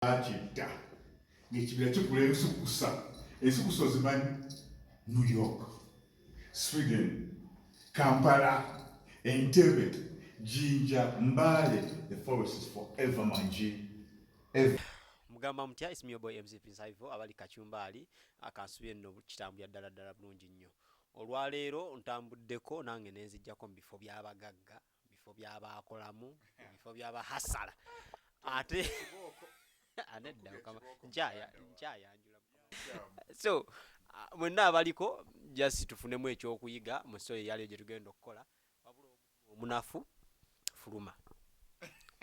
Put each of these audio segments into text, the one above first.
Bakidda ng'ekibira kikula ensukusa. Ensukusa ozimanyi? New York, Sweden, Kampala, Entebbe, Jinja, Mbale. The forest is forever, my G. Ever. Mugamba mutya? It's me, your boy MC Pinsaivo. Abali Kacumbaali akansubye nno kitambulira ddala ddala bulungi nnyo. Olwaleero ntambuddeko nange nenzijjako mu bifo by'abagagga, bifo by'abaakolamu, mu bifo by'abahasala. Ate anedda mukama nkyayanjula. So mwenna abaliko, just tufunemu ekyokuyiga mu story eyaliyo gye tugenda okukola. Wabula omunafu fuluma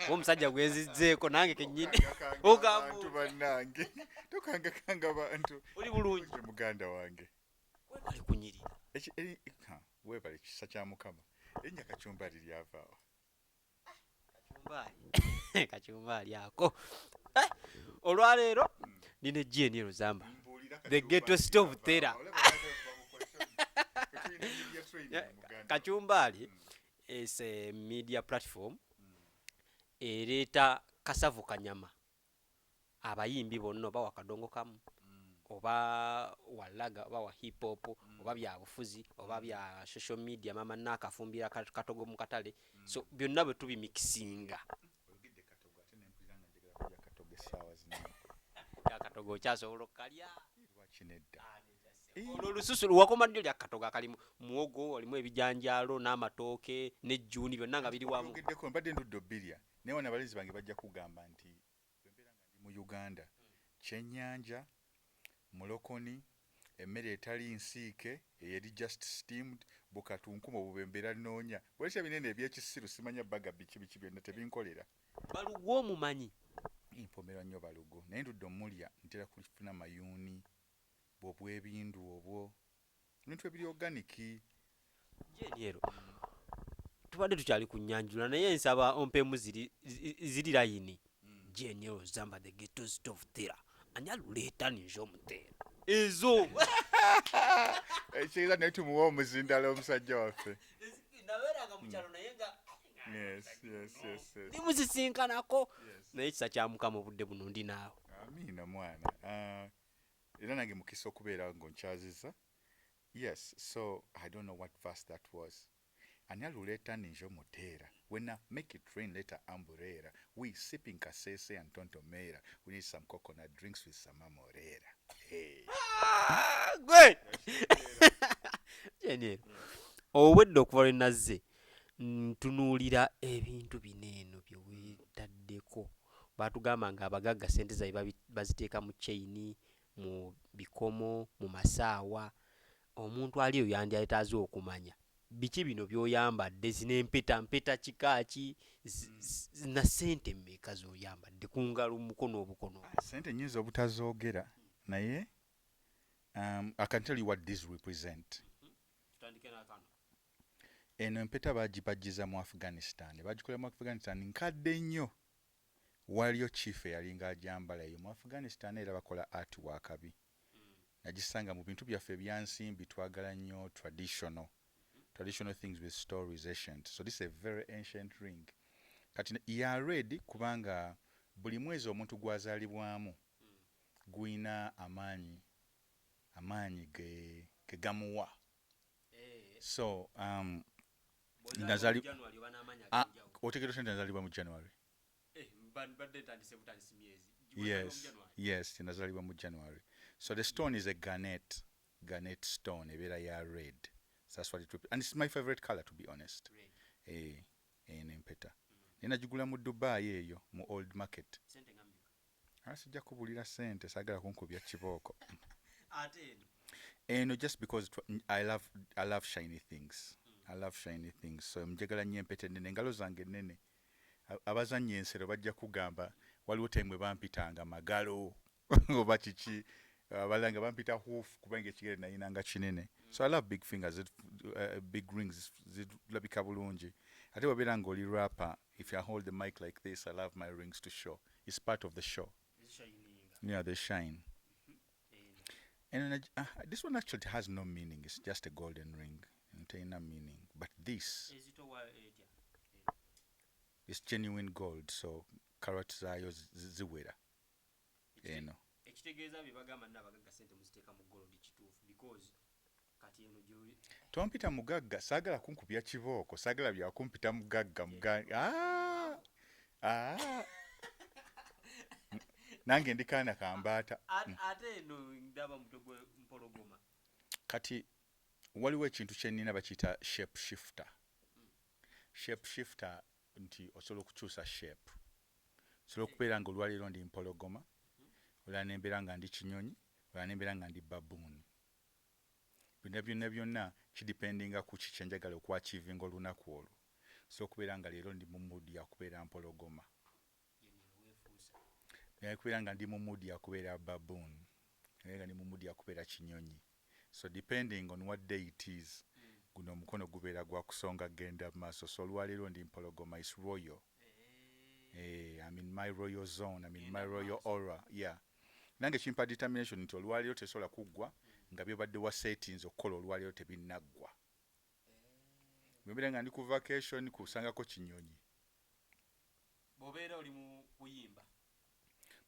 oba omusajja gwenzizzeeko nange kennyini. Abantu bannange, tokangakanga bantu. Oli bulungi? Gwe muganda wange. Webale kunyirira. Weebale kisa kya Mukama. Erinnya Kacumbaali lyavaawa? Kacumbaali, kacumbaali ako. Olwaleero nina Gnl Zamba, the ghetto stove terror. Kacumbaali is a media platform ereeta kasavu kanyama, abayimbi bonna, oba wakadongo kamu, oba walaga, oba wa hip hop, oba byabufuzi, oba bya social media, mama nakafumbira katogo mu katale. So byonna bwe tubimikisinga. Oyogedde katogo, ate nempulira nga njagala kulya katogo essaawa zino. Akatogo okyasobola okukalya? Lwaki nedda? Olwo olususu wakoma ddyo lya katogo akalimu muwogo, olimu ebijanjaalo n'amatooke n'ejjuuni, byonna nga biri wamu. Ogeddeko, mbadde ndudde obbirya, naye wano abalenzi bange bajja kugamba nti bwe mbeera nga ndi mu Uganda, kyennyanja, mulokoni, emmere etali nsiike, eri just steamed, bukatunkuma obubembeera nnoonya bwekya binene ebyekisiru, simanya baga biki biki, byonna tebinkolera. Balugu omumanyi? Mpomerwa nnyo balugu, naye ndudde omulya. Ntera kufuna mayuuni, bwobwebindu obwo, ebintu ebiri organic. Jeniero, tubadde tukyali ku nyanjula, naye nsaba ompeemu ziri layini. Jeniero Zamba, the ghetto stove terror, ani aluleeta ninja omuteera ezo? Ekitegeeza naye tumuwe omuzindalo omusajja waffe. Nabeeranga mu kyalo naye nga Yes. ndimusisinkanako, naye ekisa kya Mukama obudde buno ndi naawe. Amiina mwana. Ah, era nange mukisa okubeera ng'onkyaziza. Yes, so I don't know what verse that was. Ani aluleeta ninja omuteera? When I make it rain, later umbrella. We sipping kasese and tontomera. We need some coconut drinks with some amorera. Hey. Gwe Jeniero, obwedde okuva lwe nazze ntunuulira ebintu bino eno bye weetaddeko. Batugamba nga abagagga sente zaabwe baziteeka mu chain, mu bikomo, mu masaawa. Omuntu ali eyo yandyetaaze okumanya biki bino by'oyambadde, zino empeta, mpeta kika ki, na sente mmeka z'oyambadde ku ngalo, mu mukono, obukono? Sente nyinza obutazoogera, naye I can tell you what these represent. Tutandike nakano. Eno empeta bagibagiza mu Afghanistan, bagikolera mu Afghanistan, nkadde nnyo. Waliyo chief eyalinga ajambala eyo mu Afghanistan, era bakola art wakabi. Nagisanga mu bintu byaffe ebyansimbi. Twagala nnyo traditional things with stories, ancient. So this is a very ancient ring. Kati ya red kubanga buli mwezi omuntu gwazaalibwamu gulina amaanyi ge gamuwa. So Ah, otegeera otya nti nazaalibwa mu January? Yes, nazaalibwa mu January. So the stone is a garnet stone, ebeera ya red. So that's what it and it's my favorite color, to be honest. Eno empeta naye nagigula mu Dubai eyo mu old market. Ah, sijja kubulira sente, saagala kunkubya kibooko. Ate eno? Eno just because I love shiny things. I love shiny things, so njagala nnyo empeta ennene. Engalo zange ennene. Abazannya ensero bajja kugamba waliwo time bwe bampitanga magalo oba kiki, abalala nga bampita hoof kubanga ekigere nayinanga kinene. So I love big fingers, big rings zirabika bulungi. Ate wabeera nga oli rapper, if I hold the mic like this, I love my rings to show. It's part of the show. Yeah, they shine. And this one actually has no meaning. It's just a golden ring. Terina meaning. But this is genuine gold, so carat zaayo ziwera. Eno. Ekitegeeza bye bagamba nabagagga sente muziteeka mu gold kituufu, because kati eno gyoli. Tompita mugagga, saagala kunkubya kibooko, saagala byakumpita mugagga. Ah! Ah! Nange ndi kaana kambaata. Ate eno ndaba mutwe gwe mpologoma. Kati waliwo ekintu kyenina bakiyita shape shifter. Shape shifter nti osobola okukyusa shape, osobola okubeera nga olwaleero ndi mpologoma, olala nembeera nga ndi kinyonyi, olala nembeera nga ndi baboon. Byonna byonna byonna kidependinga ku ki kyenjagala okwachievinga olunaku olwo. So okubeera nga leero ndi mu mood yakubeera mpologoma, weefuusa. Naye kubeera nga ndi mu mood yakubeera baboon, naye nga ndi mu mood yakubeera kinyonyi. So depending on what day it is, guno omukono gubeera gwa kusonga genda mu maaso. So olwaleero ndi mpologoma, is royal. I'm in my royal zone, I'm in my royal aura, yeah. Nange kimpa determination nti olwaleero tesobola kuggwa nga byobadde wa settings okukola olwaleero tebinnaggwa. Bwembeera nga ndi ku vacation, kusangako kinyonyi. Bw'obeera oli mu kuyimba?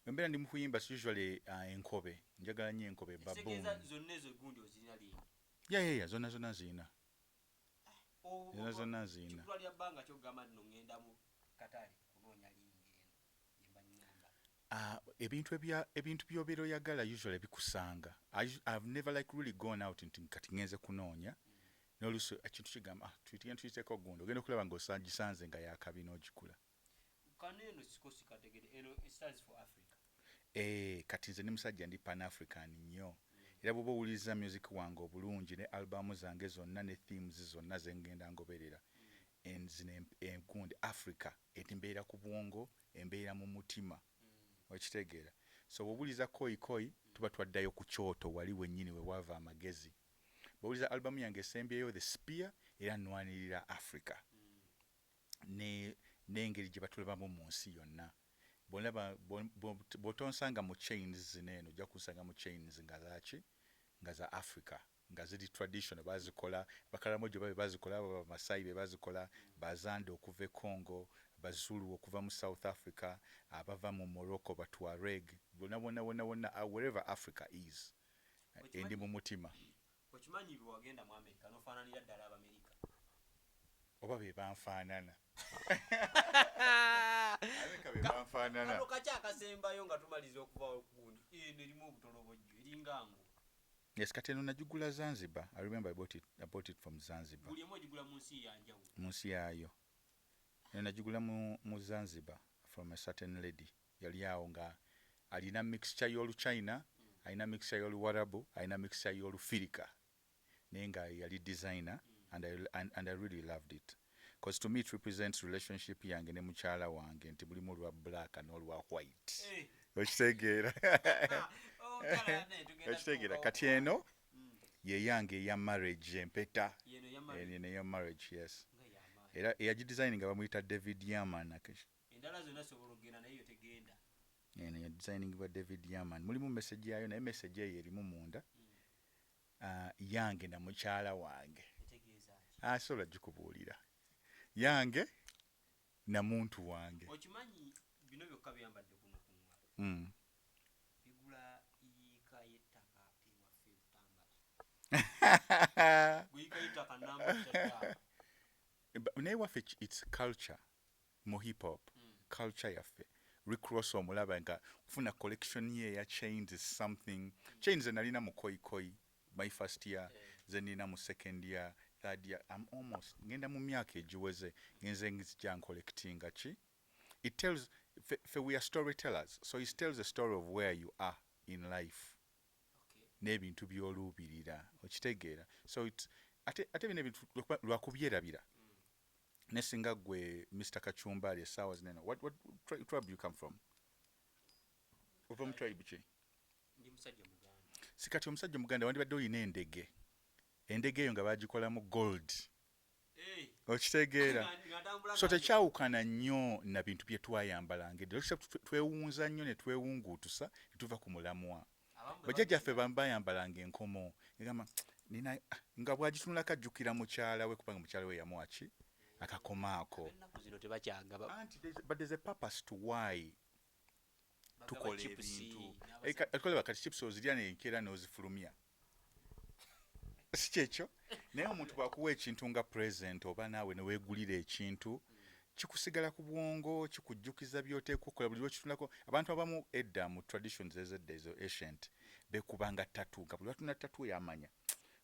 Bwembeera ndi mu kuyimba, usually enkobe, njagala nnyo enkobe, baboon. Ekitegeeza zonna ezo gundi ozirina lingi? Yeah, zonna zonna zirina. Zonna zonna nzirina. Kikutwalira bbanga kyokugamba nti no ŋŋenda mu katale kunoonya ring eno gyemba nyamba? Ebintu by'obeera oyagala usually bikusanga. I've never like really gone out nti kati ngenze kunoonya. N'oluusi ekintu kigamba, ah, tugenda tuyiteeko gundi, ogenda okulaba ng'ogisanze nga yakabi n'ogigula. Kano eno siko sikategere, eno Stars for Africa. Kati nze ndi musajja, ndi Pan African nnyo, era bw'oba owuliriza music wange obulungi ne albamu zange zonna ne themes zonna zengenda ngoberera, zino enkundi Africa eti mbeera ku bwongo, embeera mu mutima, okitegeera? So bw'owuliriza Koi Koi, tuba twaddayo ku kyoto wali wennyini we waava amagezi. Bw'owuliriza albamu yange esembyeyo, The Spear, era nnwanirira Africa ne n'engeri gye batulabamu mu nsi yonna. Bwolaba bw'otonsanga mu chains zino eno, ojja kunsanga mu chains nga zaki, nga za Africa, nga ziri traditional, bazikola Bakalamojo babe bazikola, baba Bamasai be bazikola, Bazande okuva e Congo, Bazulu okuva mu South Africa, abava mu Morocco, Batuareg, bonna bonna bonna bonna, wherever Africa is, endi mu mutima. Okimanyi bwe wagenda mu America nofaananira ddala Abamerika? Oba be banfaanana. Amerika be banfaanana. Kano kaki akasembayo nga tumaliza okuva gundi, eno erimu obutolobojjo, eringa ngo. Yes, kati eno nagigula Zanzibar. I remember I bought it from Zanzibar. Buli emu ogigula mu nsi yanjawulo. Mu nsi yaayo. Eno nagigula mu Zanzibar from a certain lady yali awo nga alina mixture y'Oluchina, alina mixture y'Oluwarabu, alina mixture y'Olufirika, naye nga yali designer, and I really loved it because to me it represents relationship yange ne mukyala wange, nti mulimu olwa black n'olwa white. Okitegeera? Omukyala naye tugenda Okitegeera? kutuukawo. Kati eno ye yange eya marriage, empeta. Yeno ya marriage. Eno eya marriage, yes. Nga yamaanyi. Era eyagidesigninga bamuyita David Yaman. Endala zonna sobola okugenda naye yo tegenda. Eno yadesigningibwa David Yaman. Mulimu message yayo, naye message eyo erimu munda, yange na mukyala wange. Etegeeza ki? Asobola gikubuulira, yange na muntu wange. Okimanyi bino byokka byambadde kuno ku ngalo bigula yiika y'ettaka ewaffe Butambala, gwe yiika y'ettaka namba kyaddaaka. Naye waffe it's culture mu hip hop culture yaffe. Rick Ross omulaba nga kufuna collection ye eya chains is something. Chains ze nalina mu Koi Koi my first year, ze nina mu second year, third year, I'm almost ngenda mu myaka egiweze ngenze nzija ncollectinga ki. It tells fe we are storytellers, so it tells a story of where you are in life n'ebintu by'oluubirira, okitegeera? So it, ate bino ebintu lwakubyerabira ne singa gwe Mr Kachumbali essaawa zinene, what tribe you come from? Ova mu tribe ki? Ndi musajja muganda. Si kati omusajja omuganda wandibadde olina endege, endege eyo nga bagikolamu gold, okitegeera? Nga ntambula. So tekyawukana nnyo na bintu bye twayambalanga edda, except twewunza nnyo ne twewunguutusa ne tuva ku mulamwa. Bajjajjaffe bayambalanga enkomo, egamba nina nga bw'agitunulako ajjukira mukyala we, kubanga mukyala we yamuwa ki akakomo ako. Ennaku zino tebakyagaba. Anti but there's a purpose to why Bagaba tukola chips, ebintu. Kolaba kati chips ozirya nenkeera n'ozifulumya, si kyekyo? Naye omuntu bw'akuwa ekintu nga present, oba naawe neweegulira ekintu, kikusigala ku bwongo, kikujjukiza by'oteekwa okukola buli lw'okitunulako. Abantu abamu edda mu traditions ezedda ezo ancient bekubanga tattoo, nga buli lwatuna tattoo yamanya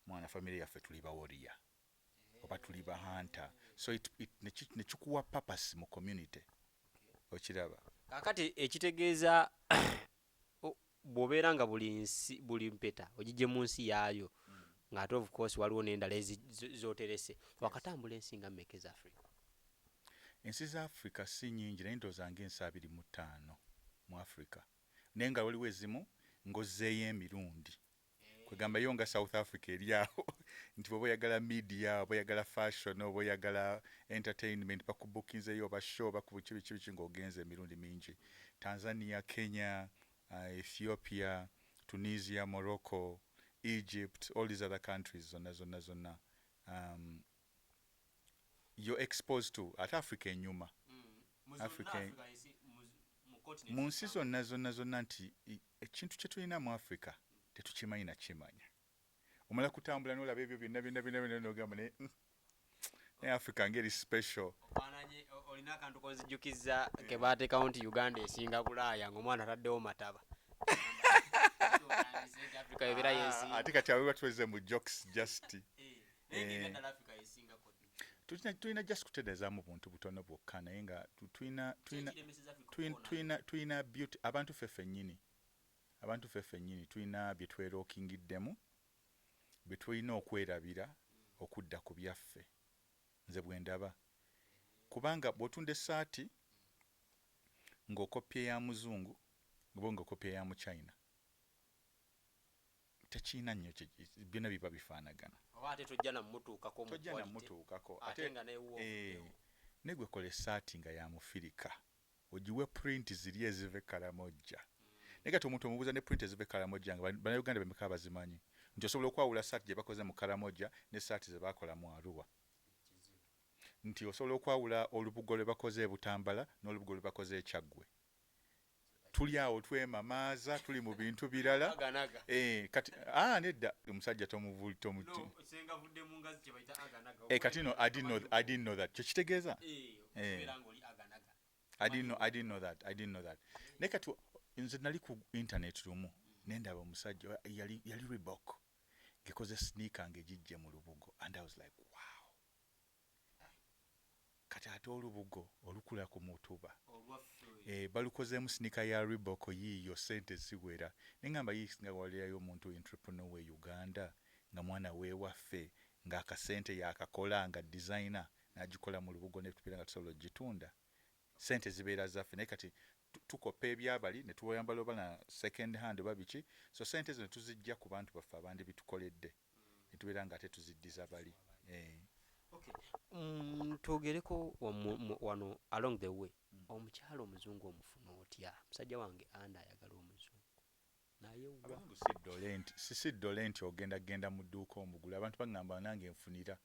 mwana famire yaffe tuli ba warrior oba tuli ba hunter. So nekikuwa purpose mu community, okiraba? Kaakati ekitegeeza bw'obeera nga buli nsi, buli mpeta ogijje mu nsi yaayo, ng'ate of course waliwo n'endala z'oterese, wakatambula ensi nga mmeka eza Africa? Ensi za Africa si nyingi, naye ndowooza ng'ensi 25 mu Africa, naye nga waliwo ezimu ng'ozzeeyo emirundi. Kwegamba yo nga South Africa eri awo nti bw'oba oyagala media, oba oyagala fashion, oba oyagala entertainment, bakubukinzeyo oba show oba ku biki biki biki, ng'ogenze emirundi mingi. Tanzania, Kenya, Ethiopia, Tunisia, Morocco, Egypt, all these other countries zonna zonna zonna, you're exposed to. Ate Africa enyuma Africa mu nsi zonna zonna zonna, nti ekintu kye tulina mu Africa tetukimanyi nakimanya. Omala kutambula n'olaba ebyo byonna byonna byonna byonna n'ogamba, naye naye Africa ngeri special. Ofaananye olina akantu konzijjukiza ke baateekawo nti Uganda esinga Bulaaya, ng'omwana ataddewo mataba. Africa ebeera yesinga. Ate kati awe batweze mu jokes just. Naye ng'ebyaddala Africa yesingako. Tulina just kutereezaamu buntu butono bwokka, naye nga tulina Kiremeseza Africa okukoona. Tulina beauty. Abantu ffe ffennyini, abantu ffe ffennyini tulina bye twerokingiddemu bye tulina okwerabira okudda ku byaffe. Nze bwe ndaba, kubanga bw'otunda essaati ng'okopye ya muzungu oba ng'okopye ya Muchina, tekirina nnyo byonna biba bifaanagana. Oba ate tojja namutuukako mu Tojja quality. Namutuukako. Ate nga neewuwo Eh, ne gwe kola essaati nga ya Mufirika, ogiwe print ziri eziva e Kalamojja. Naye kati omuntu omubuuza ne print eziva e Kalamojja, nga Bannayuganda bemeka bazimanyi nti osobola okwawula saati gye bakoze mu Kalamojja ne saati ze bakola mu Arua, nti osobola okwawula olubugo lwe bakoze e Butambala n'olubugo lwe bakoze e Kyaggwe? Tuli awo twemamaaza, tuli mu bintu birala. Aganaga. Eh, kati ah, nedda, omusajja tomuvuli tomu. No, senga vudde mu ngazi kye bayita aganaga. Eh, kati no, I didn't know that. Kyekitegeeza? Eh, Eh. okubeera ng'oli aganaga. I didn't know that. Naye kati nze nali ku internet lumu nendaba omusajja yali Reebok ngekoze sneaker ng'egijje mu lubugo, and I was like, "Wow." Kati ate olubugo olukula ku mutuba Olwaffe. Eh, balukozeemu sneaker ya Reebok, yiiyo sente ziwera. Neŋŋamba yii singa walirayo omuntu entrepreneur we Uganda nga mwana weewaffe, ng'akasente yakakola, nga designer n'agikola mu lubugo, ne tubeera nga tusobola ogitunda, sente zibeera zaffe. Naye kati tukopa ebyabali ne tuwayambala oba na second hand oba biki, so sente ezo ne tuzijja ku bantu baffe abandi bitukoledde, ne tubeera nga ate tuziddiza bali. Eh. Okay. Twogereko wano along the way, omukyala omuzungu omufuna otya? Musajja wange anda ayagala omuzungu, naye wa? Abazungu si ddole nti ogenda genda mu dduuka omugula. Abantu baŋŋamba nange nfunira,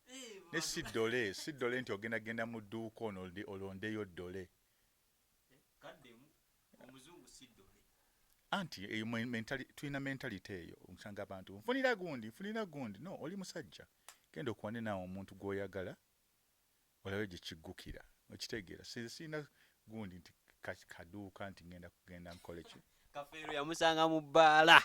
ne si ddole nti ogenda genda mu dduuka ono olondeyo ddole. Kaddemu, omuzungu si ddole? Anti eyo tulina mentality eyo, osanga abantu nfunira gundi, nfunira gundi. No, oli musajja, genda okwane naawe omuntu gw'oyagala, olabe gye kiggukira. Okitegeera? Sirina gundi nti kaduuka nti ngenda kugenda nkole ki. Kafeero yamusanga mu bbaala.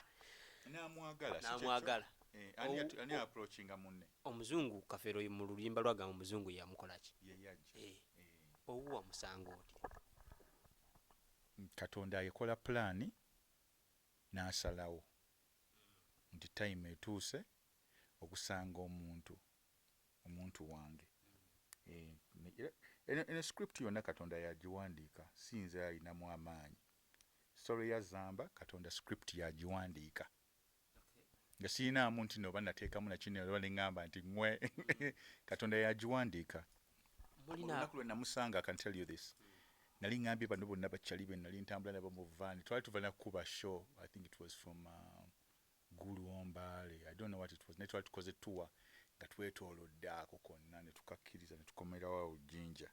Namwagala, si kyekyo? Namwagala. Eh, ani ani approachinga munne? Omuzungu Kafeero mu luyimba lwagamba omuzungu yamukolaki? Ye yajja. Eh. Eh. Owuwa musanga otya? Katonda yakola pulaani n'asalawo nti time etuuse okusanga omuntu wange. Eh, eno script yonna Katonda yagiwandiika, si nze alinamu amaanyi. Story ya Zamba, Katonda script yagiwandiika nga sirinaamu nti noba nateekamu nakino oba neŋŋamba nti ŋwe. Katonda yagiwandiika. Mulina Olunaku lwe namusanga, I can tell you this, nali ŋŋambye bano bonna bakyali be nali ntambula nabo mu van, twali tuva nakuba show. I think it was from Gulu, Ombale, I don't know what it was, naye twali tukoze tour nga twetoolodde ako konna, ne tukakkiriza ne tukomerawo awo Jjinja,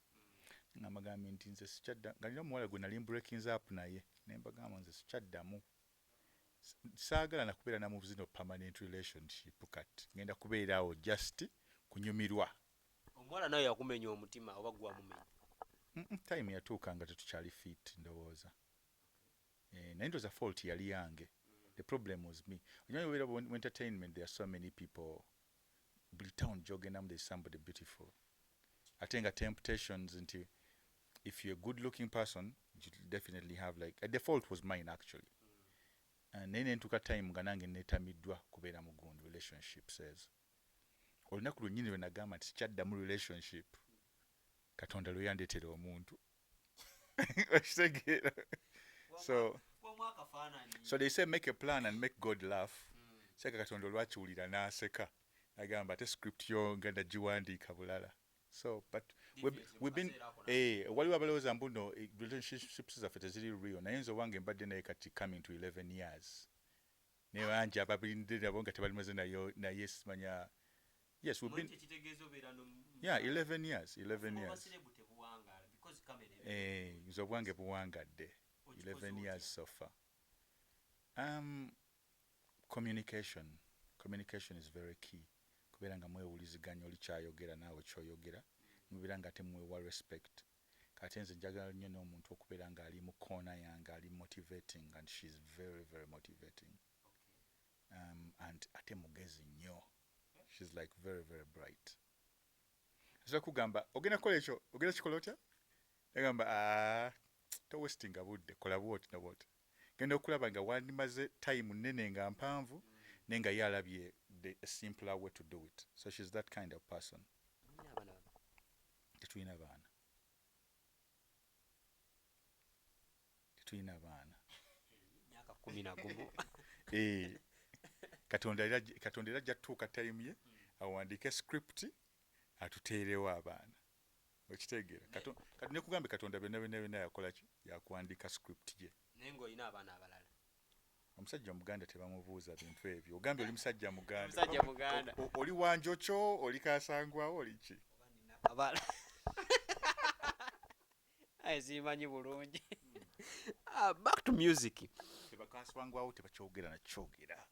nga mbagambye nti nze sikyadda, nga nina omuwala gwe nali breakings up naye, ne mbagamba nze sikyaddamu. Saagala nakubeera na mu zino permanent relationship. Kati ngenda kubeera awo just kunyumirwa. Omuwala nawe yakumenya omutima oba gwamumenya? Time yatuuka nga tetukyali fit, ndowooza. Naye ndowooza fault yali yange. The problem was me. Omanyi obeera mu entertainment, there are so many people. Buli town gyogendamu, there is somebody beautiful, ate nga temptations nti if you're a good looking person, you definitely have like, the fault was mine actually. Naye nentuuka time nga nange netamiddwa kubeera mu gundi relationships ezo. Olunaku lwennyini lwe nagamba nti sikyaddamu relationship, Katonda lwe yandeetera omuntu, okitegeera? So they say make a plan and make God laugh. Seka Katonda olwakiwulira n'aseka, agamba ate script yo nga nagiwandiika bulala. So but we've been, waliwo abalowooza mbu no, relationships zaffe teziri real, naye nze owange mbadde naye kati coming to 11 years, ne bangi ababirinde nabo nga tebalimaze nayo, naye simanya. Yes, we've been, yeah, 11 years, 11 years. Nze obwange buwangadde 11 years so far. Communication is very key, kubeera nga mwewuliziganya, oli kyayogera naawe kyoyogera, mubeera nga temwewa respect. Kati nze njagala nnyo n'omuntu okubeera ng'ali mu koona yange, ali motivating, and she's very very motivating. And ate mugezi nnyo. She's like very very bright. Asobola kugamba ogenda kukola ekyo, ogenda kikola otya, agamba, "Ah, towastinga budde, kola bwoti na bwoti." Genda okulaba nga wandimaze time nnene nga mpanvu, naye nga ye alabye the simpler way to do it. So she's that kind of person. Tetulina baana, tetulina baana. Myaka 11. Katonda era ajja tutuuka time ye awandiike script atuteerewo abaana, okitegeera? Nekugambe Katonda byonna byonna byonna yakola ki, yakuwandiika script ye. Naye ng'olina abaana abalala? Omusajja omuganda tebamubuuza bintu ebyo. Ogambye oli musajja muganda. Musajja muganda. Oli wanjokyo, oli kasangwawo, oli ki? Kabala aye simanyi bulungi. Ah, back to music. Tebakasangwawo, tebakyogera nakyogera.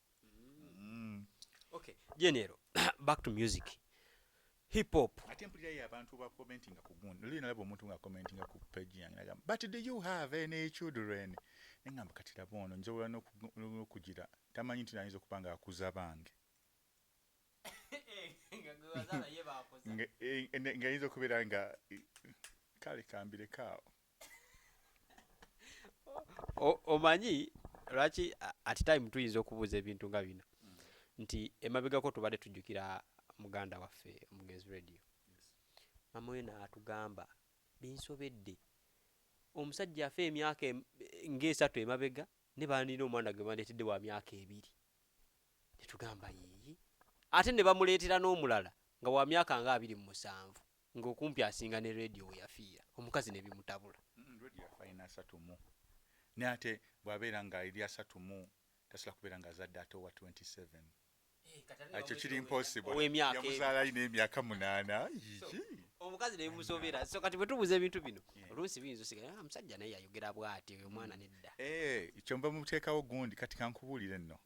Okay, general, back to music, hip hop. Ate mpulirayo abantu bacommentinga ku gundi. Luli nalaba omuntu nga commentinga ku page yange, nagamba, "But do you have any children?" Neŋŋamba, kati laba ono, nsobola n'okugira tamanyi nti nayinza okuba nga akuza bange. Ng'ayinza okubeera nga kale kambireko awo. Omanyi lwaki at time tuyinza okubuuza ebintu nga bino? Nti emabegako tubadde tujjukira muganda waffe omugenzi Radio, mama we n'atugamba binsobedde, omusajja afa emyaka ng'esatu emabega, ne banina omwana gwe bandeetedde wa myaka 2. Netugamba yiyi, ate ne bamuleetera n'omulala nga wa myaka nga 27, ng'okumpi asinga ne Radio we yafiira, omukazi ne bimutabula. Radio yafa alina 30, naye ate bw'abeera nga eri 30, tasobola kubeera nga azadde ate owa 27. Ekyo kiri impossible. Ow'emyaka ebiri. Yamuzaala alina emyaka 8. Yiki. Omukazi nebimusobera. So kati bwe tubuuza ebintu bino, oluusi biyinza osigala, "Ah, omusajja naye yayogera bw'ati, oyo omwana nedda." Kyonva muteekawo gundi. Kati kankubuulire nno,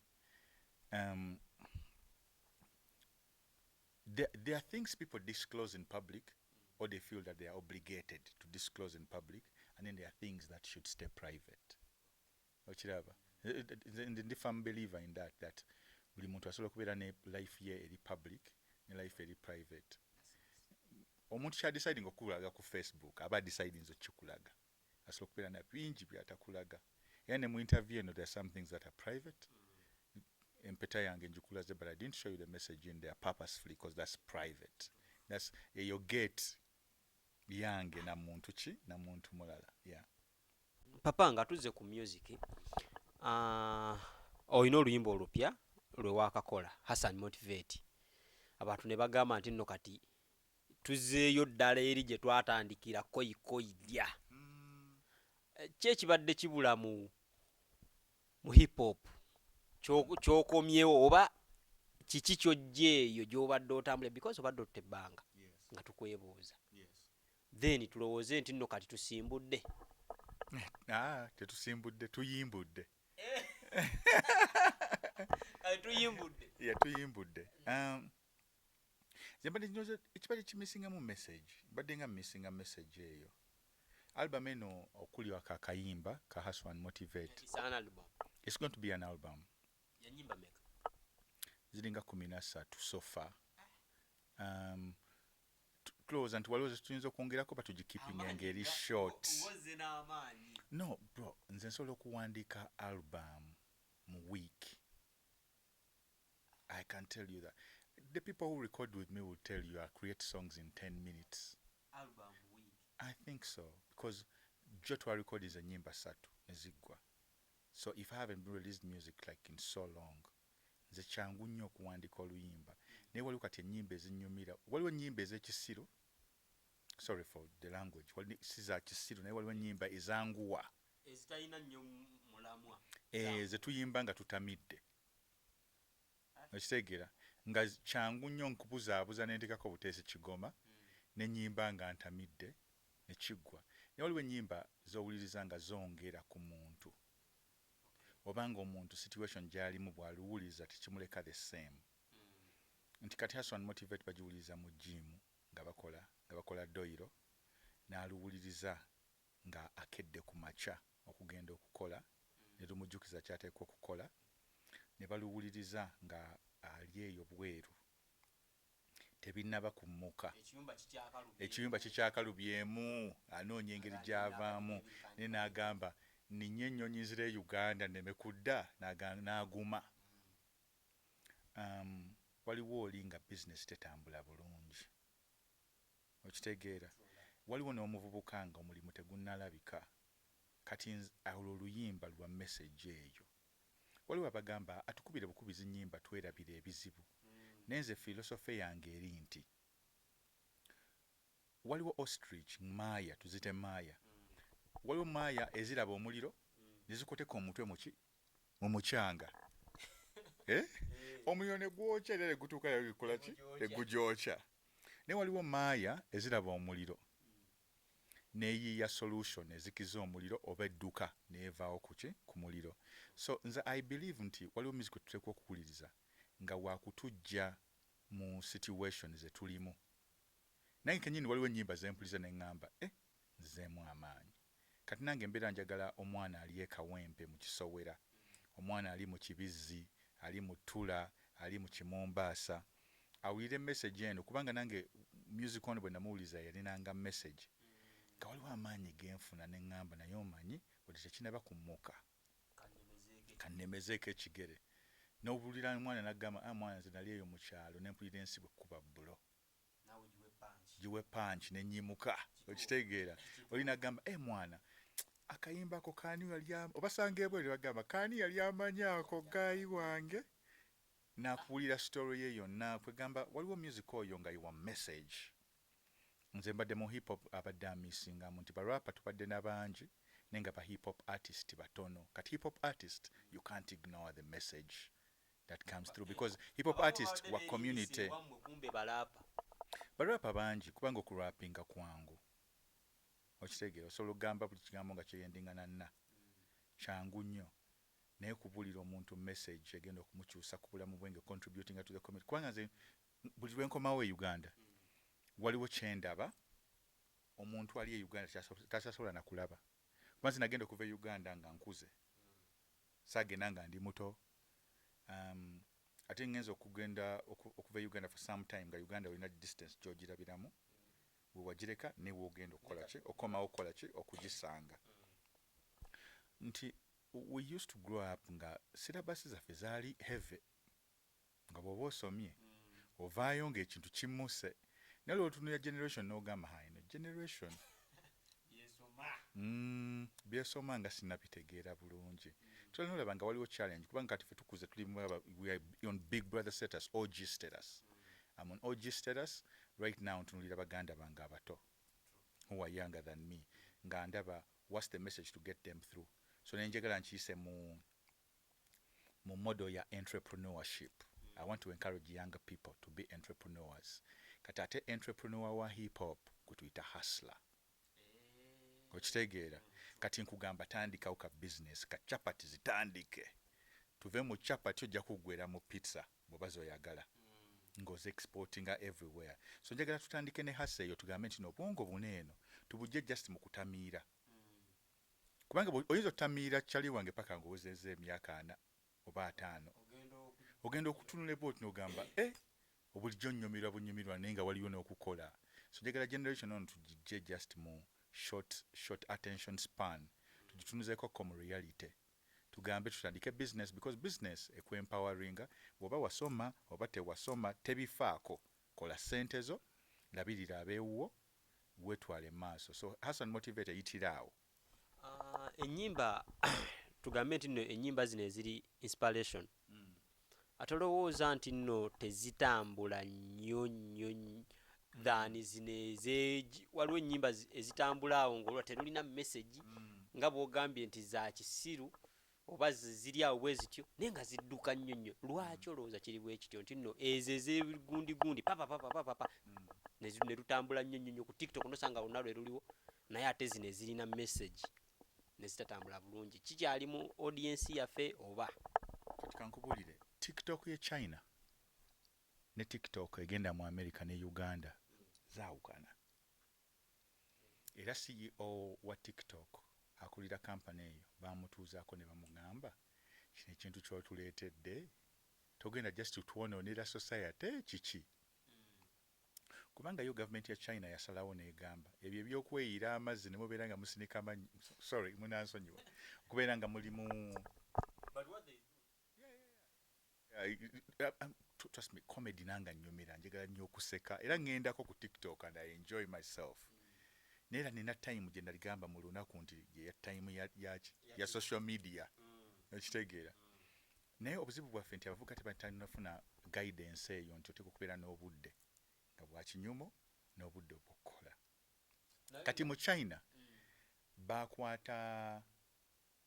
there are things people disclose in public or they feel that they are obligated to disclose in public, and then there are things that should stay private, okiraba? Nze ndi firm believer in that buli muntu asobola okubeera ne life ye eri public ne life eri private. Omuntu kyadeciding okukulaga ku Facebook, aba decidinze okukikulaga. Asobola okubeera na bingi byatakulaga. Era ne mu interview eno, there are some things that are private. Empeta yange njikulaze, but I didn't show you the message in there purposefully because that's private. That's eyo gate yange na muntu ki, na muntu mulala, yeah. Papa, nga tuzze ku music, olina oluyimba olupya lwe wakakola, Hassan Motivate. Abantu ne bagamba nti nno kati tuzzeeyo ddala eri gye twatandikira, koyikoyi lya. Ki ekibadde kibula mu hip hop kyokomyewo, oba kiki kyojja eyo gy'obadde otambula? Because obadde otta ebbanga nga tukwebuuza, then tulowooze nti nno kati tusimbudde. Ah, tetusimbudde, tuyimbudde. Tuyimbudde. Nze mbadde ndowooza ekibadde kimissingamu message, mbadde nga missinga message eyo. Album eno okuli ako akayimba ka Hustle and Motivate. It's an album. It's going to be an album. Yanyimba meka? Ziringa 13 so far. Tulowooza nti waliwo tuyinza okwongerako, batugikeepinga ng'eri short. Ngoze n'amaanyi. No bro, nze nsobola okuwandiika album mu week. I can tell you that the people who record with me will tell you I create songs in 10 minutes. Album week? I think so, because jo twarecordinze ennyimba ssatu ne ziggwa. So if I haven't released music like in so long, nze kyangu nnyo okuwandiika oluyimba. Naye waliwo kati ennyimba ezinnyumira, waliwo ennyimba ez'ekisiru, sorry for the language, si za kisiru, naye waliwo ennyimba ezanguwa ezitalina nnyo mulamwa. Ze tuyimba nga tutamidde, okitegeera, nga kyangu nnyo nkubuzaabuza nentekako buteesi kigoma nenyimba nga ntamidde nekiggwa. Naye waliwo ennyimba z'owuliriza nga zongera ku muntu, obanga omuntu situation gy'alimu bw'aluwuliriza tekimuleka the same. Nti kati Hustle and Motivate bagiwuliriza mu gym nga bakola doyiro, n'aluwuliriza nga akedde ku makya okugenda okukola ne lumujjukiza ky'ateekwa okukola, ne baluwuliriza nga ali eyo bweru tebinnaba kummuka, ekiyumba kikyakalubyemu, anoonya engeri gy'avaamu, naye n'agamba ninye ennyonyi nzira e Uganda nneme kudda, n'aguma. Waliwo oli nga bizinesi tetambula bulungi, okitegeera, waliwo n'omuvubuka nga omulimu tegunnalabika. Kati olwo oluyimba lwa message eyo. Waliwo abagamba atukubire bukubizi nnyimba twerabira ebizibu, naye nze philosophy yange eri nti waliwo ostrich, maaya, tuzite maaya, waliwo maaya eziraba omuliro ne zikoteka omutwe muki mu mukyanga, eh? Omuliro ne gwokya era ne gutuuka negukola ki, ne gugyokya. Naye waliwo maaya eziraba omuliro neyiiya solution ezikiza omuliro oba edduka neevaawo kuki ku muliro. So nze I believe nti waliwo music tuteekwa okuwuliriza nga wakutujja mu situation zetulimu. Nange kenyini waliwo ennyimba zempuliza neŋŋamba, eh, nzizeemu amaanyi. Kati nange mbeera njagala omwana ali e Kawempe mu Kisowera, omwana ali mu Kibizzi, ali mu Ttula, ali mu Kimumbaasa, awulire message eno, kubanga nange music ono bwe namuwuliza yalinanga message nga waliwo amaanyi genfuna neŋŋamba, naye omanyi wadde tekinaba kummuka, kannemezeeko ekigere. N'owulira omwana n'agamba, ah, mwana nze nali eyo mu kyalo ne mpulira ensi bwe kkuba bbulo, giwe punch nenyimuka, okitegeera. Oli nagamba, e mwana akayimbako kaani yali obasanga ebweru bagamba kaani yali amanyi ako guy wange, nakuwulira story ye yonna. Kwegamba waliwo music oyo nga yiwa message. Nze mbadde mu hip hop abadde amissingamu nti barapper tubadde n'abangi, naye nga ba hip hop artist batono. Kati hip hop artist, you can't ignore the message that comes through, because hip hop artist wa community. Kumbe barapper. Barapper bangi, kubanga okurapinga kwangu, okitegeera, osobola okugamba buli kigambo nga kyeyendinga nanna, kyangu nnyo. Naye kubuulira omuntu message egenda okumukyusa ku bulamu bwe nga contributing to the community, kubanga nze buli lwenkomawo e Uganda waliwo kyendaba omuntu ali e Uganda takyasobola nakulaba, kuba nze nagenda okuva e Uganda nga nkuze, saagenda nga ndi muto. Ate ngenza okugenda okuva e Uganda for some time nga Uganda olina distance gyogirabiramu wewagireka newoogenda okukola ki, okomawo okukola ki, okugisanga. Nti we used to grow up nga syllabus zaffe zaali heavy, nga bw'oba osomye ovaayo ng'ekintu kimmuse. Naye lwotunulira generation n'ogamba, ha, eno generation byesoma nga sinnabitegeera bulungi. Tulina olaba nga waliwo challenge, kubanga kati ffe tukuze tuli we are on big brother status, OG status. I'm on OG status right now. Ntunulira baganda bange abato who are younger than me nga ndaba what's the message to get them through. So nenjagala nkiyise mu model ya entrepreneurship. I want to encourage younger people to be entrepreneurs. Kati ate entrepreneur wa hip hop gwe tuyita hustler, okitegeera. Kati nkugamba tandikawo ka business ka chapati, zitandike, tuve mu chapati ojja kuggwera mu pizza. Bw'oba zoyagala ng'ozi exportinga everywhere. So njagala tutandike ne hustle eyo, tugambe nti nobwongo buno eno tubujje just mu kutamiira, kubanga oyinza otamiira kyali wange paka ng'owezezza emyaka 40 oba 50, ogenda okutunula bwoti n'ogamba, e obulijjo nnyumirwa bunyumirwa, naye nga waliyo n'okukola. So njagala generation ono tugijje just mu short attention span, tugitunuzeekoko mu reality, tugambe tutandike business, because business ekwempoweringa. Bw'oba wasoma oba tewasoma tebifaako, kola ssente zo, labirira abeewuwo, weetwale maaso. So Hustle and Motivate eyitira awo. Ah, ennyimba, tugambe nti nno ennyimba zino eziri inspiration, ate olowooza nti nno tezitambula nnyo nnyo than zino waliwo ennyimba ezitambula awo ng'olwa terulina message, nga bw'ogambye nti za kisiru oba ziri awo bwe zityo, naye nga zidduka nnyo nnyo. Lwaki olowooza kiri bwe kityo nti nno ezo ez'egundigundi papapapapapa ne lutambula nnyo nnyo nnyo ku TikTok, nosanga lwonna lwe luliwo, naye ate zino ezirina message ne zitatambula bulungi? Kikyali mu audience yaffe oba? Kati kankubuulire, TikTok ye China ne TikTok egenda mu America ne Uganda zaawukana. Era CEO wa TikTok, akulira kampani eyo, bamutuuzaako ne bamugamba, "Kino ekintu kyotuleetedde togenda just twonoonera society kiki?" Kubanga yo gavumenti ya China yasalawo n'egamba ebyo ebyokweyira amazzi ne mubeera nga musinika amannyo, sorry, munansonyiwa, okubeera nga mulimu. Trust me, comedy nanga nnyumira, njagala nnyo okuseka, era ŋŋendako ku TikTok and I enjoy myself. Naye era nina time gye naligamba mu lunaku nti ye time ya social media, okitegeera? Naye obuzibu bwaffe nti abavubuka tebatanafuna guidance eyo nti oteeka okubeera n'obudde nga bwa kinyumo n'obudde obw'okukola. Kati mu China bakwata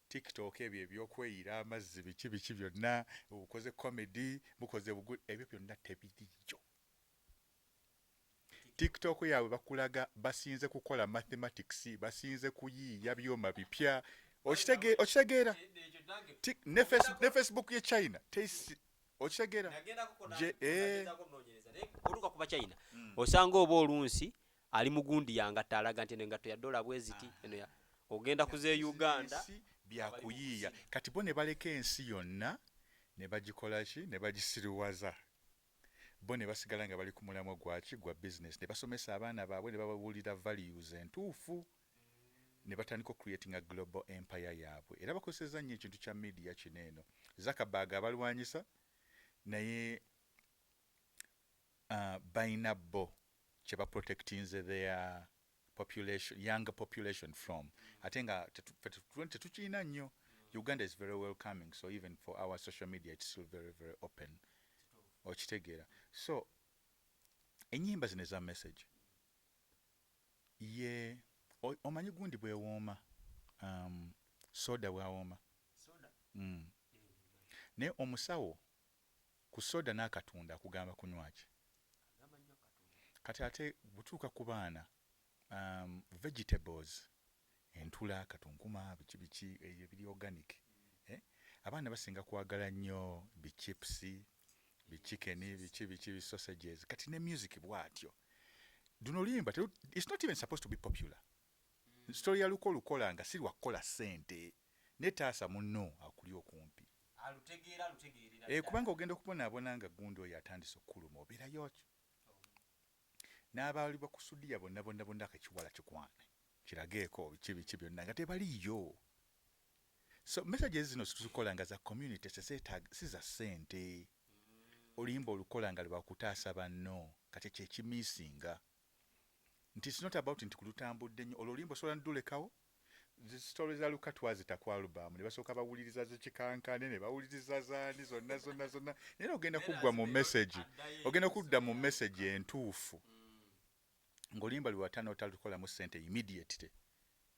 TikTok, ebyo ebyokweyira amazzi, biki biki byonna, okoze comedy, mukoze ebyo byonna tebiriyo. TikTok yaabwe bakulaga basinze kukola mathematics, basinze kuyiiya byuma bipya. Okitegeera? Ne Facebook ye China okitegeera? Oluuka kuba China osanga oba olunsi ali mugundi yangatta, alaga nti eno engatto ya dola bweziti, eno ya ogenda kuze Uganda. Byakuyiiya. Kati bo ne baleka ensi yonna ne bagikola ki, ne bagisiriwaza, bo ne basigala nga bali ku mulamwa gwaki? Gwa business. Ne basomesa abaana baabwe ne bababuulira values entuufu, ne batandika ocreating a global empire yaabwe. Era bakozeseza nnyo ekintu kya media kino eno. Zuckerberg abalwanyisa, naye balina bo kye baprotectinze their population, younger population from. Ate nga tetukiina nnyo. Uganda is very welcoming, so even for our social media it's still very very open, okitegeera? So ennyimba zino eza message ye omanyi gundi bwewooma, soda bwawooma. Naye omusawo ku soda n'akatunda akugamba kunywaki? Kati ate butuuka ku baana, vegetables, entula, katunkuma, biki biki ebyo ebiri organic, eh? Abaana basinga kwagala nnyo bichips, bichicken, biki biki, bisausages. Kati ne music bw'atyo, luno oluyimba it's not even supposed to be popular. Story ya luko olukola nga si lwakukola ssente, netaasa munno akuli okumpi. Alutegeera, alutegeerera. Eh, kubanga ogenda okubonaabona nga gundi oyo atandise okukuluma, obeerayo ki n'abaali bakusudiya bonna bonna bonna, akakiwala kikwane kirageeko biki biki byonna nga tebaliyo. So messages zino situzikola nga za community, si za ssente. Oluyimba olukola nga lwakutaasa banno. Kati kyekimisinga nti it's not about nti kulutambudde nnyo olwo oluyimba, osobola nodulekawo. Story za Luka twazita ku album ne basooka bawuliriza zikikankane ne bawuliriza zaani zonna zonna zonna, naye ogenda kuggwa mu message, ogenda kudda mu message entuufu ng'oluyimba lwe watana otalukolamu ssente immediately,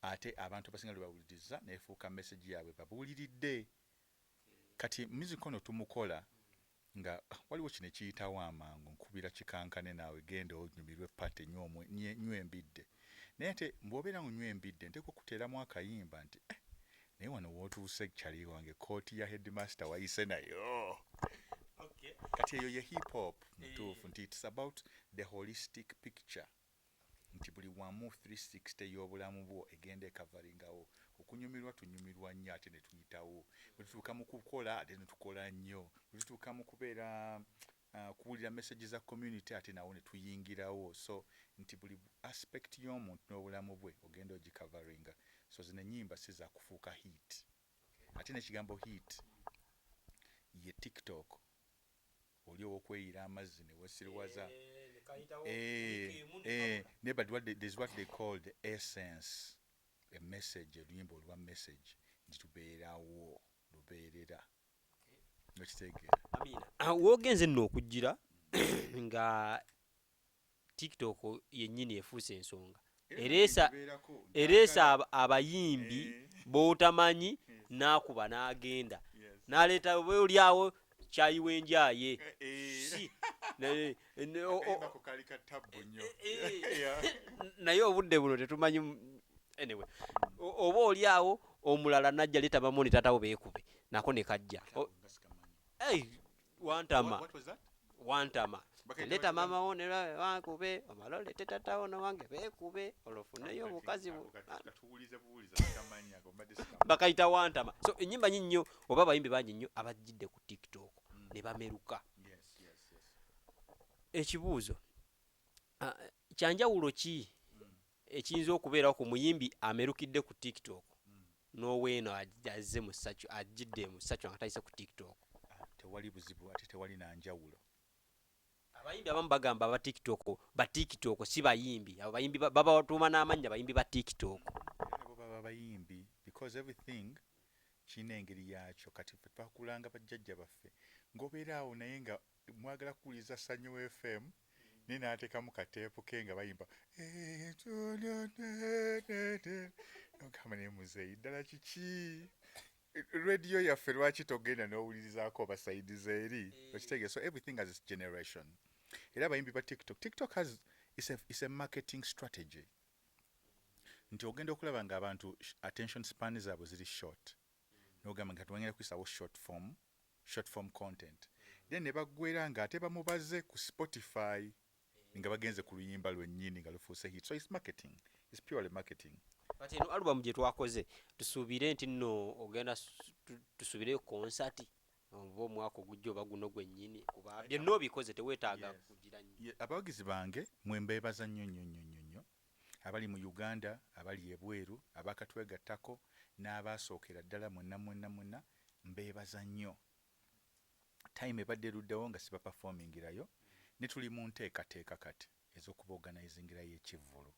ate abantu abasinga lwe bawuliriza nefuuka message yaabwe babuuliridde. Kati music ono tumukola nga waliwo kino ekiyitawo amangu, nkubira kikankane naawe genda onyumirwe party, nywa embidde. Naye ate bw'obeera onywa embidde, nteekwa okuteeramu akayimba nti eh, naye wano wootuuse kyali wange, kooti ya headmaster wayise nayo. Okay. Kati eyo ye hip hop mutuufu, nti it's about the holistic picture, nti buli wamu 360 y'obulamu bwo egenda ecoveringawo. Okunyumirwa tunyumirwa nnyo, ate ne tuyitawo. Bwe tutuuka mu kukola, ate ne tukola nnyo. Bwe tutuuka mu kubeera kuwulira message za community, ate nawo ne tuyingirawo. So nti buli aspect y'omuntu n'obulamu bwe ogenda ogicoveringa. So zino ennyimba si za kufuuka hit. Ate n'ekigambo hit ye TikTok, oli ow'okweyira amazzi ne weesiriwaza. Ne but there's what they call the essence, a message, oluyimba olwa message nti tubeerawo lubeerera, okitegeera? Amiina. Woogenze nno okujjira nga TikTok yennyini efuuse ensonga, ereesa abayimbi b'otamanyi, n'akuba n'agenda n'aleeta oba oliawo kyayi w'enjaye. Si Akayimba ko kali katabbu nnyo. Naye obudde buno tetumanyi. Anyway, oba oli awo omulala najja, leeta mamoni taatawo beekube nako ne kajja. Nga sikamanyi. Ei, wantama. What was that? Wantama. Bakaita leeta batya? Mama wo ne wankube omale olete tatawo nowange beekube, olwo ofuneyo omukazi. Ako katuwulize buwulize, sikamanyi ako, mbadde sikamanyi. Bakayita wantama. So enyimba nyingi nnyo oba abayimbi bangi nnyo abajjidde ku TikTok ne bameruka. Ekibuuzo, kyanjawulo ki ekiyinza okubeerawo ku muyimbi amerukidde ku TikTok n'oweeno azze mu Sachu, ajjidde mu Sachu nga tayise ku TikTok? Ah, tewali buzibu, ate tewali nanjawulo. Abayimbi abamu bagamba aba TikTok, ba TikTok si bayimbi. Abo bayimbi babatuuma n'amannya, bayimbi ba TikTok. Era nabo baba bayimbi, because everything kirina engeri yaakyo. Kati ffe twakulanga bajjajja baffe ng'obeera awo naye nga mwagala kuwuliriza Sanyu FM, naye n'ateekamu kateepu ke nga bayimba, nogamba, "Naye muzeeyi, ddala kiki rediyo yaffe? Lwaki togenda n'owulirizaako obasayidiza eri?" Okitegeera? So everything has its generation. Era abayimbi ba TikTok, TikTok has it's a marketing strategy, nti ogenda okulaba nga abantu attention span zaabwe ziri short, nogamba nga tugenda kuyisawo short form content, then ne baggwera nga ate bamubaze ku Spotify nga bagenze ku luyimba lwennyini nga lufuuse hit. So it's marketing, it's purely marketing. Kati eno album gye twakoze, tusuubire nti nno ogenda tusuubireyo konsati oba omwaka ogujja oba guno gwennyini, kuba byonna obikoze, teweetaaga kugira nnyo. Abawagizi bange mwe mbeebaza nnyo nnyo nnyo nnyo nnyo, abali mu Uganda, abali ebweru, abakatwegattako n'abaasookera ddala, mwenna mwenna mwenna mbeebaza nnyo. Time ebadde eruddewo nga siba performingirayo, ne tuli mu nteekateeka kati ez'okuba organizingirayo ekivvulu,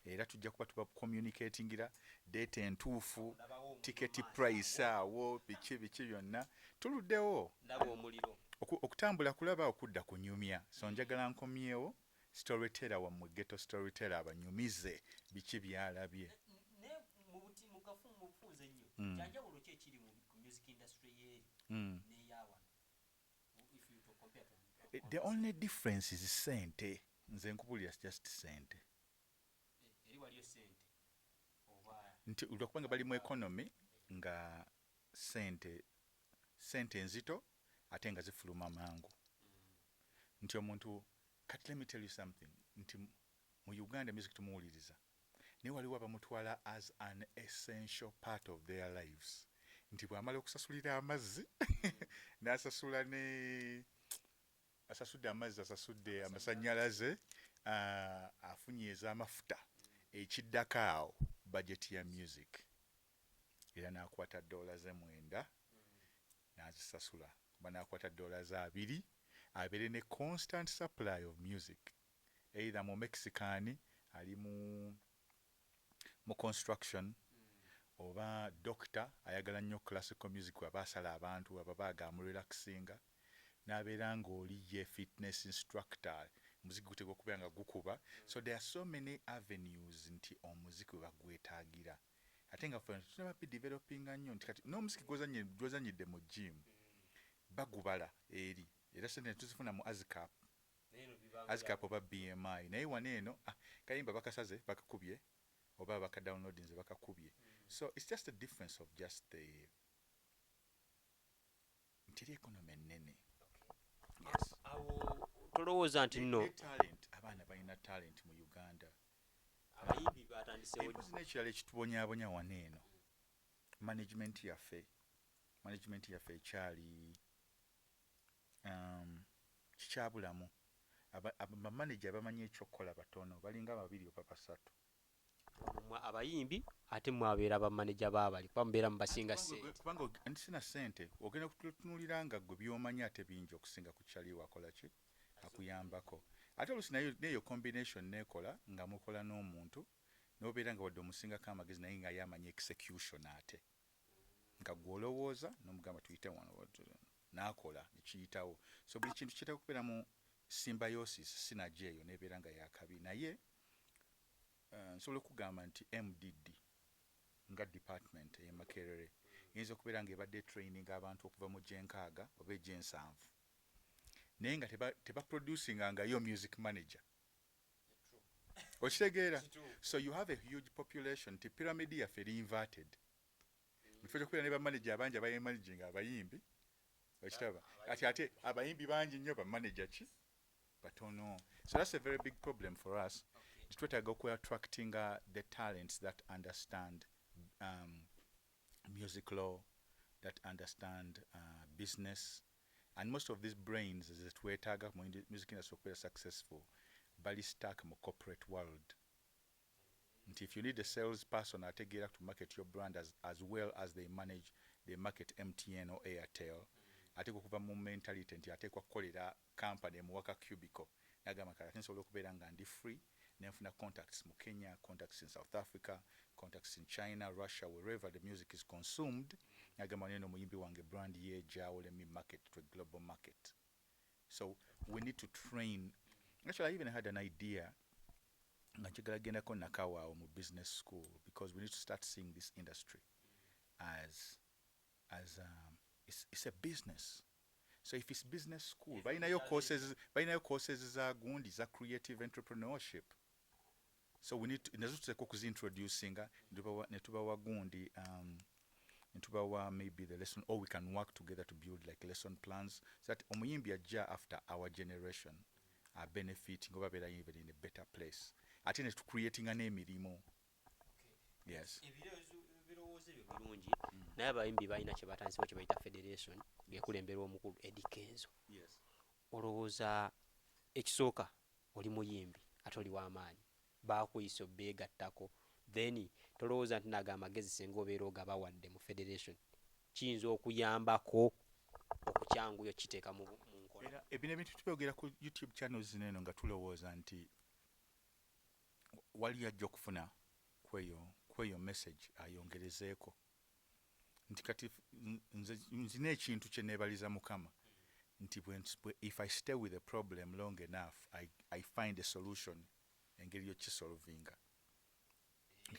era tujja kuba tuba communicatingira date entuufu, ticket price awo, biki biki byonna. Tuluddewo. Ndaba omuliro. Okutambula kulaba, okudda kunyumya. So njagala nkomyewo storyteller wammwe, ghetto storyteller, abanyumize biki byalabye. Naye mu bufunze ennyo, kyanjawulo ki ekiri ku music industry yeeri n'eyawano, if you to compare to? The only difference is sente. Nze nkubulira, just sente. Eri waliyo sente oba? Nti lwakubanga bali mu economy nga sente nzito ate nga zifuluma mangu, nti omuntu kati, let me tell you something, nti mu Uganda music tumuwuliriza, naye waliwo abamutwala as an essential part of their lives, nti bw'amala okusasulira amazzi n'asasula ne asasudde amazzi, asasudde amasannyalaze, afunye ez'amafuta, ekiddako awo budget ya music, era n'akwata dola ze 9 n'azisasula oba n'akwata dola ze 20, abeere ne constant supply of music, either mu Mexican ali mu construction, oba doctor ayagala nnyo classical music, aba asala abantu ababaaga amurelaxinga, n'abeera ng'oli ye fitness instructor, omuziki guteekwa okubeera nga gukuba. So there are so many avenues nti omuziki we bagwetaagira, ate nga ffe tunaba bidevelopinga nnyo, nti kati n'omuziki gw'ozannyidde mu gym bagubala eri, era sente tuzifuna mu ASCAP, ASCAP oba BMI. Naye wano eno, ah, kayimba bakasaze bakakubye oba bakadownloadinze bakakubye. So it's just a difference of just the nti eri economy ennene. Awo tolowooza nti nno Ne talent, abaana balina talent mu Uganda. Abayimbi batandisewo. Empozi n'ekirala ekitubonyaabonya wano eno, management yaffe ekyali kikyabulamu. Bamaneja abamanyi ekyokukola batono, balinga babiri oba basatu. Mmwe abayimbi ate mwabeera bamaneja baabali, kuba mubeera mubasinga ssente. Kubanga nti sina ssente, ogenda kutunuulira nga gwe by'omanyi ate bingi okusinga ku kyali wakola ki akuyambako. Ate oluusi nayo neyo combination nekola nga mukola n'omuntu n'obeera nga wadde omusingako amagezi, naye nga ye amanyi execution, ate nga gwe olowooza n'omugamba tuyite wano, n'akola nekiyitawo. So buli kintu kitera okubeera mu symbiosis, synergy eyo nebeera nga yakabi. Naye nsobola okugamba nti MDD nga department ey'e Makerere eyinza okubeera nga ebadde training abantu okuva mu gyenkaaga oba egyensanvu, naye nga tebaproducingangayo music manager. Okitegeera? So you have a huge population nti pyramid yaffe eri inverted. Mu kifo kyokubeera ne bamanager abangi abayemanaginga abayimbi, okitaba ati ate abayimbi bangi nnyo, bamanager ki batono. So that's a very big problem for us, nti twetaaga okuattractinga the talents that understand music law, that understand business, and most of these brains zetwetaaga mu music industry okubeera successful bali stuck mu corporate world, nti if you need a sales person ategeera to market your brand as well as they manage, they market MTN or Airtel, ateekwa okuva mu mentality nti ateekwa kukolera company emuwaka cubicle. Nagamba kale ate nsobola okubeera nga ndi free nenfuna contacts mu Kenya, contacts in South Africa, contacts in China, Russia, wherever the music is consumed. Nagamba neno omuyimbi wange brand yejawo, let me market to a global market. So we need to train. Actually, I even had an idea nga njagala gendako Nakawa awo mu business school, because we need to start seeing this industry as it's a business. So if it's business school, balinayo courses za gundi za creative entrepreneurship. So we need to, nazo tuteekwa okuzintroducinga ne tubawa gundi, ne tubawa maybe the lesson, or we can work together to build like lesson plans so that omuyimbi ajja after our generation are benefiting oba beera even in a better place, ate ne tucreatinga n'emirimu, yes. Ebirowoozo ebyo birungi, naye abayimbi balina kye batandisewo kye bayita federation ng'ekulemberwa omukulu Eddy Kenzo. Olowooza ekisooka, oli muyimbi ate oli w'amaanyi, bakuyisa obeegattako, then tolowooza nti nago amagezi singa obeera ogabawadde mu federation kiyinza okuyambako okukyanguya okukiteeka mu nkola? Era ebino ebintu tubyogera ku YouTube channels zino eno nga tulowooza nti wali ajja okufuna kweyo message ayongerezeeko nti kati nze nzina ekintu kye neebaliza Mukama nti if I stay with a problem long enough, I find a solution, engeri yokisolvinga.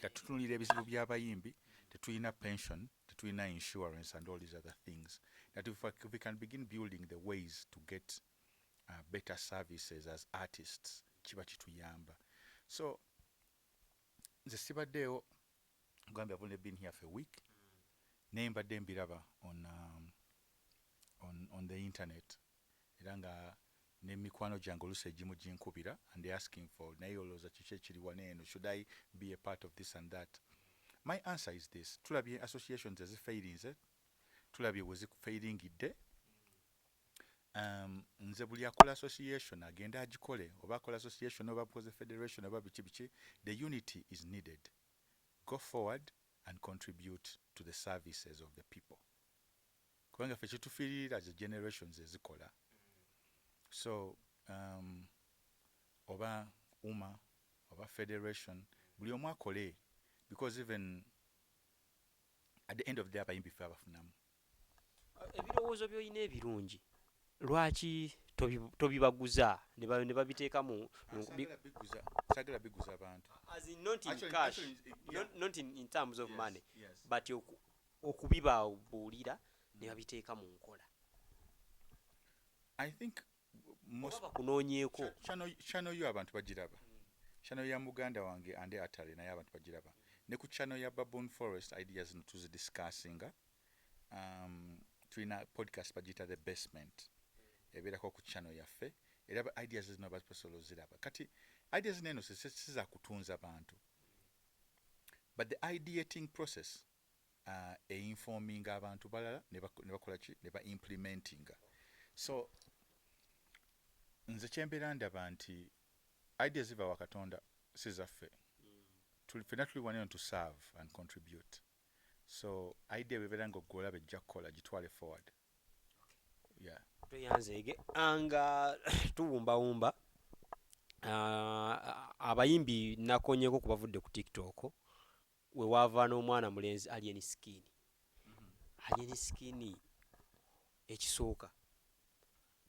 Kati tutunulira ebizibu by'abayimbi: tetulina pension, tetulina insurance and all these other things, that if we can begin building the ways to get better services as artists, kiba kituyamba. So nze sibaddeewo, gambye I've only been here for a week, naye mbadde mbiraba on the internet, era nga n'emikwano gyange oluusi egimu ginkubira and they asking for, naye olowooza kiki ekiri wano eno, should I be a part of this and that? My answer is this: tulabye associations ezifairinze, tulabye we zifairingidde. Nze buli akola association agende agikole, oba akola association oba akoze federation oba biki biki, the unity is needed. Go forward and contribute to the services of the people, kubanga ffe kitufiirira ze generations ezikola. So oba UMA oba federation, buli omu akole, because even at the end of the day abayimbi ffe abafunamu. Ebirowoozo by'olina ebirungi lwaki tobibaguza ne babiteeka mu Saagala biguza bantu. As in not in cash, Actually, yeah. not in terms of money, but okubibabuulira ne babiteeka mu nkola. I think most Oba bakunoonyeeko. Channel yo abantu bagiraba, channel ya muganda wange ande atale naye abantu bagiraba, ne ku channel ya Baboon Forest ideas zino tuzidiscussinga. Tulina podcast bagiyita The Basement. Ebeerako ku channel yaffe, era ideas zino basobola oziraba. Kati ideas zino eno si za kutunza bantu, but the ideating process einforminga abantu balala ne bakola ki, ne ba implementinga. So nze kyembeera ndaba nti ideas ziva wa Katonda, si zaffe. Ffenna tuli wano to serve and contribute. So idea bwebeera nga ogolaba ejja kukola, gitwale forward, yeah. Tweyanzeege nga tuwumbawumba. Abayimbi nakonyeko ku bavudde ku TikTok, wewaava n'omwana mulenzi Alien Skin. Alien Skin ekisooka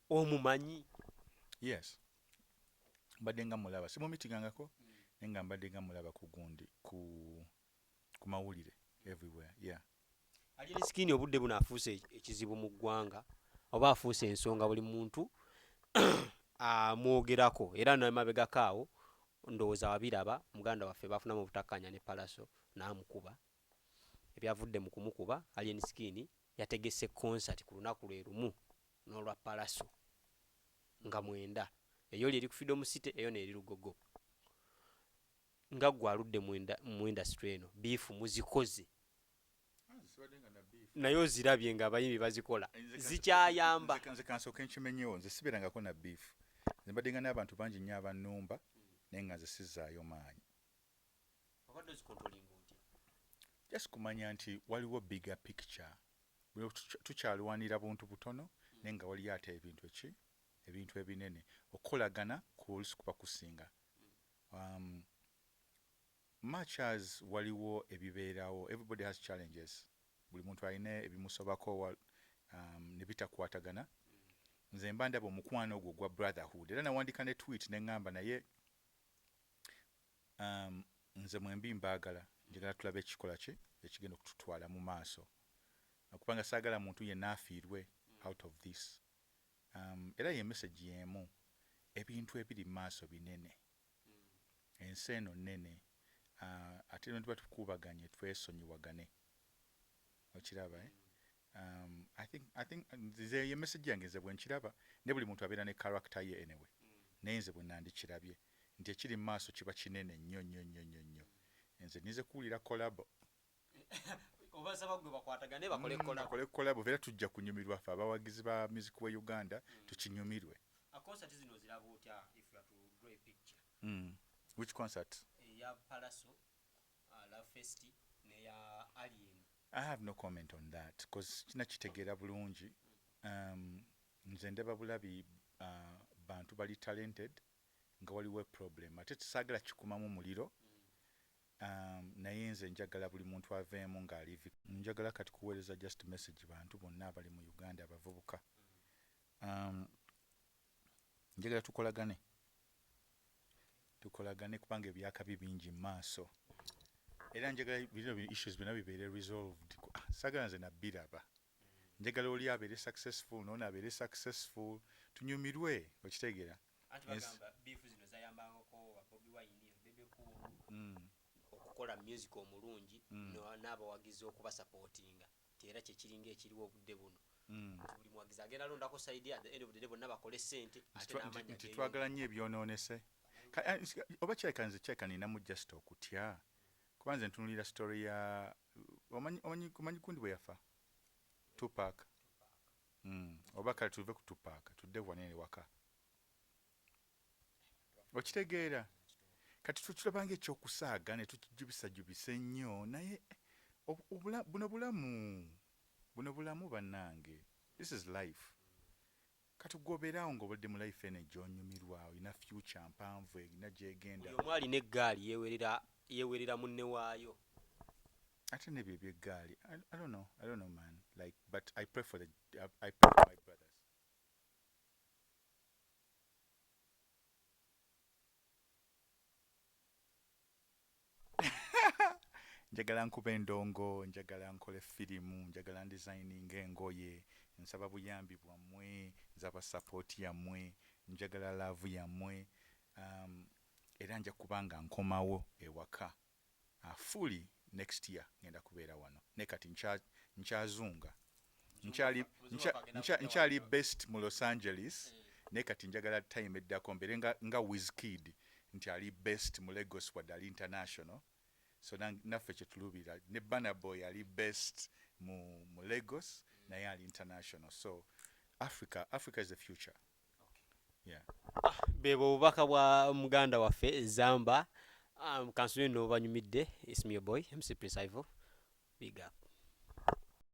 omumanyi? Yes, mbadde nga mulaba, simumitingangako, naye nga mbadde nga mulaba ku gundi, ku mawulire everywhere, yeah. Alien Skin obudde buno afuuse ekizibu mu ggwanga, oba afuuse ensonga, buli muntu amwogerako. Era namabegako awo ndowooza wabiraba, muganda waffe bafunamu obutakkanya ne Palaso n'amukuba. Ebyavudde mu kumukuba, Alien Skin yategese concert ku lunaku lwe lumu n'olwa Palaso nga 9. Eyo eri ku Freedom City, eyo neeri Lugogo. Nga ggwe aludde mu industry eno, beef muzikoze, naye ozirabye nga abayimbi bazikola, zikyayamba? Nze kansooke nkimenyewo, nze sibeerangako na beef. Nze mbadde nga n'abantu bangi nnyo abannumba, naye nga nze sizaayo maanyi. Obadde ozicontrollinga otya? Just kumanya nti waliwo bigger picture. Tukyalwanira buntu butono, naye nga waliyo ate ebintu ebintu ebinene. Okukolagana ku olusi kuba kusinga. Much as waliwo ebibeerawo, everybody has challenges, buli muntu alina ebimusobako ne bitakwatagana. Nze mba ndaba omukwano ogwo ogwa brotherhood, era nawandika ne tweet ne ŋŋamba, naye nze mwembi mbaagala, njagala tulabe ekikola ki ekigenda okututwala mu maaso, kubanga saagala muntu yenna afiirwe out of this. Era ye message y'emu, ebintu ebiri mu maaso binene, ensi eno nnene. Ate ne tuba tukubaganye, twesonyiwagane, okiraba, eh? I think nze ye message yange, nze bwe nkiraba, ne buli muntu abeera ne character ye anyway, naye nze bwe nandikirabye nti ekiri mu maaso kiba kinene nnyo nnyo nnyo nnyo nnyo. Nze nize kuwulira collabo. Obasaba gwe bakwatagane bakole collabo. Bakole collabo, era tujja kunyumirwa ffe abawagizi ba music we Uganda, tukinyumirwe. Concert zino ziraba otya, if you are to draw a picture? Which concert? Eya Palaso, Love Fest, neya Alien. I have no comment on that because kinakitegeera bulungi. Nze ndaba bulabi bantu bali talented nga waliwo problem, ate tisaagala kikumamu muliro. Naye nze njagala buli muntu aveemu ng'ali njagala kati kuweereza just message bantu bonna abali mu Uganda, abavubuka. Njagala tukolagane, tukolagane, kubanga ebyakabi bingi mu maaso, era njagala bino issues byonna bibeere resolved. Saagala nze nabbiraba, njagala oli abeere successful noono abeere successful, tunyumirwe, okitegeera? Anti bagamba beef zino zayambangako ba Bobi Wine, Bebe Cool okukola music omulungi n'abawagizi okubasupportinga, ti era kyekiringa ekiriwo obudde buno, nti buli muwagizi agenda alondako side, at the end of the day bonna bakole sente ate n'amannya nti twagala nnyo ebyonoonese. Oba kirabika nze kirabika ninamu just okutya, kuba nze ntunulira story ya omanyi gundi bwe yafa, Tupac. Oba kale tuve ku Tupac tudde wanene waka, okitegeera? Kati tukirabanga ekyokusaaga ne tukijubisajubisa ennyo, naye buno bulamu, buno bulamu bannange, this is life. Kati gwobeerawo ng'obadde mu life eno egyonyumirwa, olina future mpanvu erina gyegenda. Buli omu alina eggaali yeewerera munne waayo. Ate nebyo ebyeggaali, I don't know, I don't know man, like, but I pray for my brothers. Njagala nkuba endongo, njagala nkole firimu, njagala designinga engoye. Nsaba buyambi bwammwe, nsaba support yammwe, njagala love yammwe. Era nja kuba nga nkomawo ewaka fully next year, ngenda kubeera wano, naye kati nkyazunga. Nkyali best mu Los Angeles, naye kati njagala time eddako mbeere nga Wizkid, nti ali best mu Lagos wadde ali international. So naffe kyetuluubirira. Ne Burna Boy ali best mu Lagos, naye ali international. So Africa is the future, yeah. Bwebwo obubaka bwa muganda waffe Zamba. Kansubire nno banyumidde. It's me, your boy MC Prince Ivo. Big up.